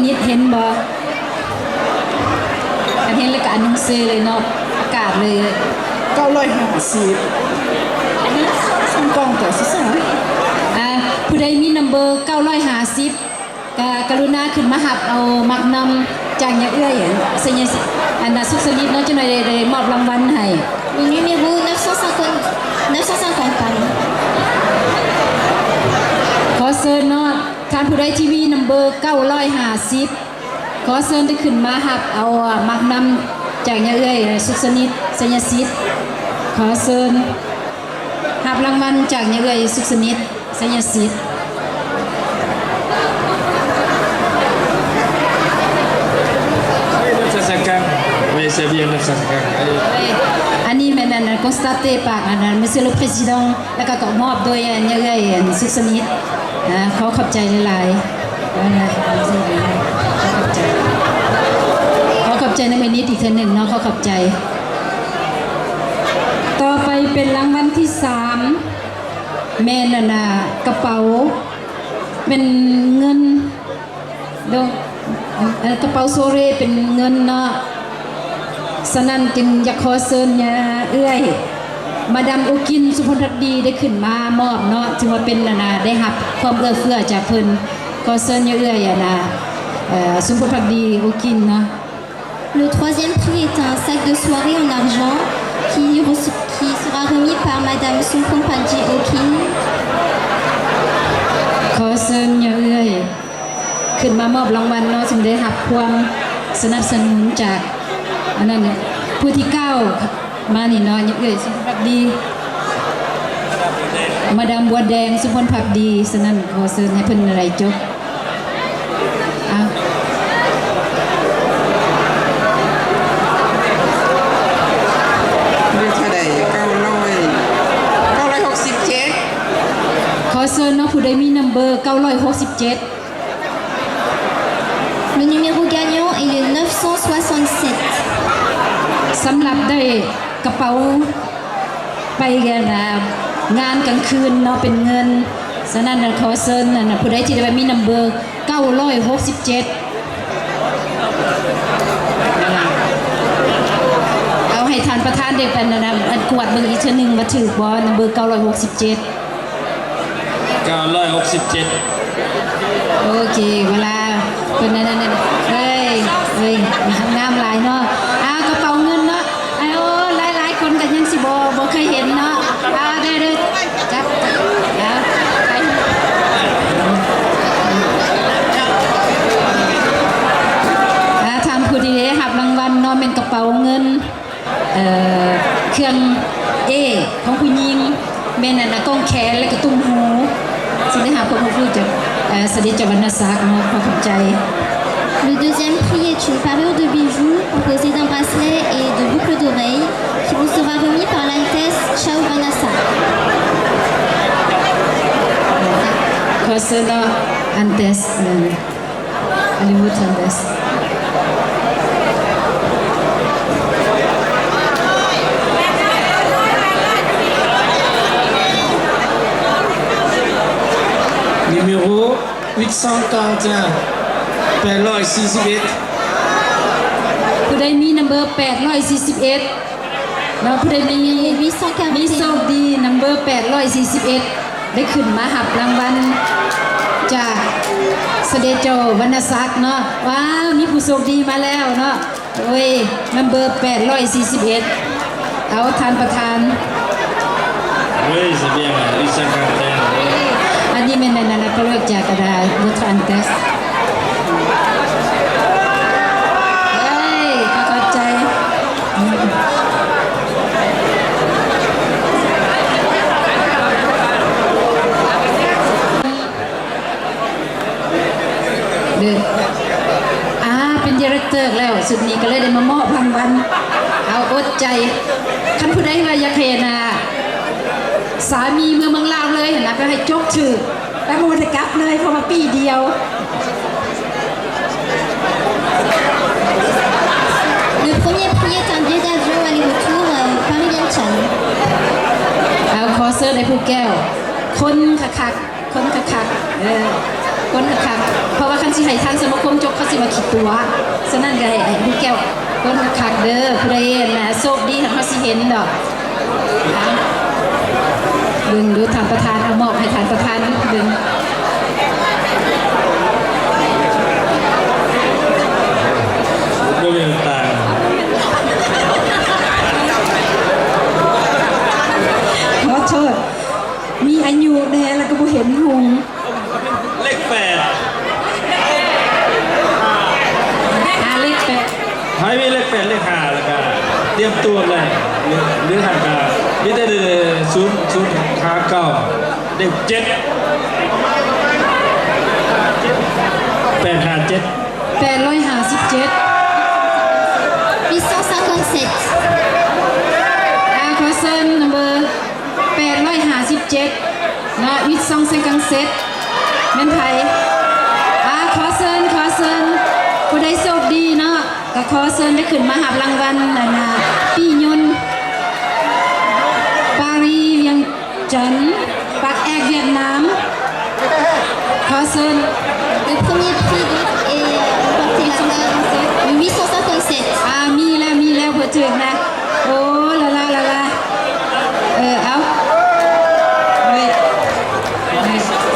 ນິດເຫັນບໍ່? ຄັນເຫັນແລ້ວກໍອະນຸເຊເລີຍເນາະ ປະກາດເລີຍ. ເກົ້າຮ້ອຍຫ້າສິບ ອ່າ ຜູ້ໃດມີນຳເບີເກົ້າຮ້ອຍຫ້າສິບ ກະກະລຸນາຂຶ້ນມາຮັບເອົາໝາກນຳຈາກຍາເອື້ອຍ ໄຊຍະສິດ ອັນນ່າ ສຸກສະໜິດເນາະ. ຈັກໜ່ອຍໄດ້ ໄດ້ມອບລາງວັນໃຫ້. Le numéro neuf cent cinquante, neuf cent cinquante, pardon. ຂໍເຊີນເນາະ ທ່ານຜູ້ໃດທີ່ມີນຳເບີເກົ້າຮ້ອຍຫ້າສິບ ຂໍເຊີນໄດ້ຂຶ້ນມາຮັບເອົາໝາກນຳຈາກຍາເອື້ອຍ ສຸກສະໜິດ ໄຊຍະສິດ. ຂໍເຊີນຮັບລາງວັນຈາກຍາເອື້ອຍ ສຸກສະໜິດ ໄຊຍະສິດ. Oui, neuf cent cinquante. Oui, c'est bien, neuf cent cinquante. ອັນນີ້ແມ່ນອັນ constaté par ອັນ Monsieur le Président. ແລ້ວກໍ ກໍມອບໂດຍຍາເອື້ອຍ ອັນ ສຸກສະໜິດ. ອ່າ ຂໍຂອບໃຈຫຼາຍໆ ເອີ ຂໍຂອບໃຈ ຂໍຂອບໃຈນຳເອື້ອຍນິດອີກເທື່ອໜຶ່ງເນາະ ຂໍຂອບໃຈ. ຕໍ່ໄປເປັນລາງວັນທີສາມ ແມ່ນ ອັນນ່າ ກະເປົາ ເປັນເງິນ ໂດຍ ເອີ ກະເປົາໂຊເຣເປັນເງິນເນາະ. ສະນັ້ນຈຶ່ງຢາກຂໍເຊີນຍາເອື້ອຍ ມາດາມ ໂອກິນ ສຸພົນພັກດີ ໄດ້ຂຶ້ນມາມອບເນາະ ຖືວ່າເປັນ ອັນນ່າ ໄດ້ຮັບຄວາມເອື້ອເຟື້ອຈາກເພິ່ນ. ຂໍເຊີນຍາເອື້ອຍ ອັນນ່າ ເອີ ສຸພົນພັກດີ ໂອກິນເນາະ. Le troisième prix est un sac de soirée en argent qui re-, qui sera remis par Madame Sumphon Panji Okin. ຂໍເຊີນຍາເອື້ອຍ ຂຶ້ນມາມອບລາງວັນເນາະ ຊຶ່ງໄດ້ຮັບຄວາມສະໜັບສະໜູນຈາກ ອັນນັ້ນ ຜູ້ທີ່ກ້າວມານີ້ເນາະ ຍາເອື້ອຍ ສຸພົນພັກດີ ມາດາມ ບົວແດງ ສຸພົນພັກດີ. ສະນັ້ນ ຂໍເຊີນໃຫ້ເພິ່ນໄດ້ຈົບ. ອ່າ ເບີເທົ່າໃດ? ເກົ້າຮ້ອຍ ເກົ້າຮ້ອຍຫົກສິບເຈັດ. ຂໍເຊີນເນາະ ຜູ້ໃດມີນຳເບີເກົ້າຮ້ອຍຫົກສິບເຈັດ. Le numéro gagnant est le neuf cent soixante-sept. ສຳລັບໄດ້ກະເປົາ ໄປ ອັນນ່າ ງານກາງຄືນເນາະ ເປັນເງິນ. ສະນັ້ນ ຂໍເຊີນ ອັນນ່າ ຜູ້ໃດທີ່ໄດ້ມີນຳເບີເກົ້າຮ້ອຍຫົກສິບເຈັດ ເອົາໃຫ້ທ່ານປະທານໄດ້ເປັນ ອັນນ່າ ອັນກວດເບິ່ງອີກເທື່ອໜຶ່ງວ່າຖືກບໍ່ ນຳເບີເກົ້າຮ້ອຍຫົກສິບເຈັດ. ເກົ້າຮ້ອຍຫົກສິບເຈັດ. ໂອເຄ ເວລາເພິ່ນນັ້ນ ເອີຍ ເອີຍ ງາມຫຼາຍເນາະ. ອ້າວ ກະເປົາເງິນເນາະ. ໂອ້ ຫຼາຍໆຄົນກໍຍັງຊິບໍ່ ບໍ່ເຄີຍເຫັນເນາະ. ອ່າ ເດີໆ ຈັບ ຈັບ ອ່າ ໄປ ອ່າ ທ່ານຜູ້ທີ່ໄດ້ຮັບລາງວັນເນາະ ແມ່ນກະເປົາເງິນ ເອີ ເຄື່ອງເອຂອງຜູ້ຍິງ ແມ່ນອັນນ່າ ກ້ອງແຂນ ແລະກະຕຸ້ມຫູ ຊຶ່ງໄດ້ຮັບຄວາມອວຍພອນຈາກ ເອີ ສະເດັດເຈົ້າວັນນະສັກເນາະ. ຂໍຂອບໃຈ. Le deuxième prix est une parure de bijoux composée d'un bracelet et de boucles d'oreilles qui vous sera remis par l'Altesse Chao Vanasa. ຂໍເຊີນເນາະ Altesse ເອີ Hollywood Altesse. Numéro huit cent quarante et un, ແປດຮ້ອຍສີ່ສິບເອັດ. ຜູ້ໃດມີນຳເບີແປດຮ້ອຍສີ່ສິບເອັດ ເນາະ ຜູ້ໃດມີ huit cent quarante et un ມີໂຊກດີ ນຳເບີແປດຮ້ອຍສີ່ສິບເອັດ ໄດ້ຂຶ້ນມາຮັບລາງວັນຈາກສະເດັດເຈົ້າວັນນະສັກເນາະ. ວ້າວ ມີຜູ້ໂຊກດີມາແລ້ວເນາະ. ໂອ້ຍ ນຳເບີແປດຮ້ອຍສີ່ສິບເອັດ. ເອົາ ທ່ານປະທານ. Oui, c'est bien, huit cent quarante et un, oui. ອັນນີ້ແມ່ນ ອັນນັ້ນນະ ເພິ່ນເລືອກຈາກກະດາ Votre Altesse. ເອີຍ ຂໍຂອບໃຈ. ເດີ ອ່າ ເປັນດີເຣັກເຕີແລ້ວ ຊຸດນີ້ກໍເລີຍໄດ້ມາມອບລາງວັນ. ເອົາ ອົດໃຈ ຄັນຜູ້ໃດວ່າຢາກໃຫ້ ອັນນ່າ ສາມີເມືອເມືອງລາວເລີຍຫັ້ນນະ ກໍໃຫ້ຈົກຖືກ ແລ້ວບໍ່ໄດ້ກັບເລີຍ ເພາະວ່າປີດຽວ. Le premier prix est un billet d'avion aller-retour, euh, Paris-Vientiane. ເອົາ ຂໍເຊີນໃຫ້ຜູ້ແກ້ວ ຄົນຄັກໆ ຄົນຄັກໆ ເອີ ຄົນຄັກໆ ເພາະວ່າຄັນ ຊິໃຫ້ທາງສະມາຄົມຈົບ ເຂົາຊິວ່າຂີ້ຕົວະ. ສະນັ້ນກໍໃຫ້ ໃຫ້ລູກແກ້ວເບິ່ງຄັກເດີ ຜູ້ໃດອັນນ່າໂຊກດີ ເຮົາຊິເຫັນດອກ. ເບິ່ງດູທ່ານປະທານ ເອົາມອບໃຫ້ທ່ານປະທານເບິ່ງ. ບໍ່ມີນ້ຳຕາ. ຂໍໂທດ ມີອາຍຸແດ່ ແລ້ວກໍບໍ່ເຫັນຫຸງ. ເລກແປດ ອ່າ ເລກແປດ ໃຜມີເລກແປດ ເລກຫ້າ ແລ້ວກະຕຽມຕົວເລີຍ. ຫຼື ຫຼືຫາກະມີແຕ່ ສູນ ສູນຫ້າເກົ້າ ເລກເຈັດ ແປດຫ້າເຈັດ ແປດຮ້ອຍຫ້າສິບເຈັດ huit cent cinquante-sept. ອ່າ ຂໍເຊີນນຳເບີ ແປດຮ້ອຍຫ້າສິບເຈັດເນາະ huit cent cinquante-sept ແມ່ນໃຜ? ອ່າ ຂໍເຊີນ ຂໍເຊີນ ຜູ້ໃດໂຊກດີເນາະ ກໍຂໍເຊີນໄດ້ຂຶ້ນມາຮັບລາງວັນ ອັນນ່າ ປີ້ຍົນ ປາຣີ ວຽງຈັນ ປາກແອກ ຫວຽດນາມ. ຂໍເຊີນ. Le premier prix, donc, est remporté par le huit cent cinquante-sept. ອ່າ ມີແລ້ວ ມີແລ້ວ ເພິ່ນຖືກນະ. ໂອ້ ລາລາ ລາລາ. ເອີ ເອົາ ເອີ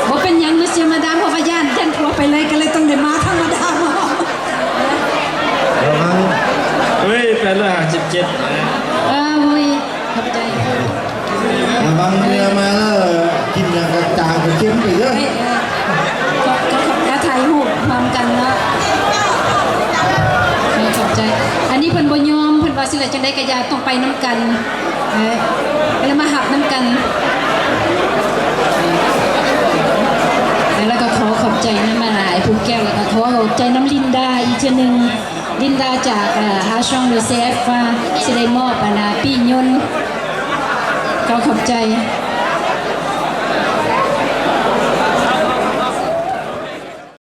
ບໍ່ເປັນຫຍັງ Monsieur Madame ເພາະວ່າຢ້ານ ຢ້ານຜົວໄປເລີຍ ກໍເລີຍຕ້ອງໄດ້ມາທຳມະດາ. ລະວັງ ເອີຍ ແປດຮ້ອຍຫ້າສິບເຈັດນະ. ເອີ ໂອ້ຍ ຂອບໃຈ. ລະວັງເຮືອມາແລ້ວ ກິນຫຍັງກະຈາງກະເຄັມໄປເດີ. ເອີ ເອີ ກໍ ກໍ ກໍຖ່າຍຮູບຮ່ວມກັນເນາະ. ເອີ ຂອບໃຈ. ອັນນີ້ເພິ່ນບໍ່ຍອມ ເພິ່ນວ່າຊິໄດ້ຈັ່ງໃດກະຢ່າ ຕ້ອງໄປນຳກັນ. ເອີ ແລ້ວມາຮັບນຳກັນ. ແລ້ວກໍຂໍຂອບໃຈນຳຫຼາຍຜູ້ແກ້ວ ແລ້ວກໍຂໍຂອບໃຈນຳລິນດາອີກເທື່ອໜຶ່ງ. ລິນດາຈາກ ເອີ Agence de C F ວ່າຊິໄດ້ມອບ ອັນນ່າ ປີ້ຍົນ. ຂໍຂອບໃຈ.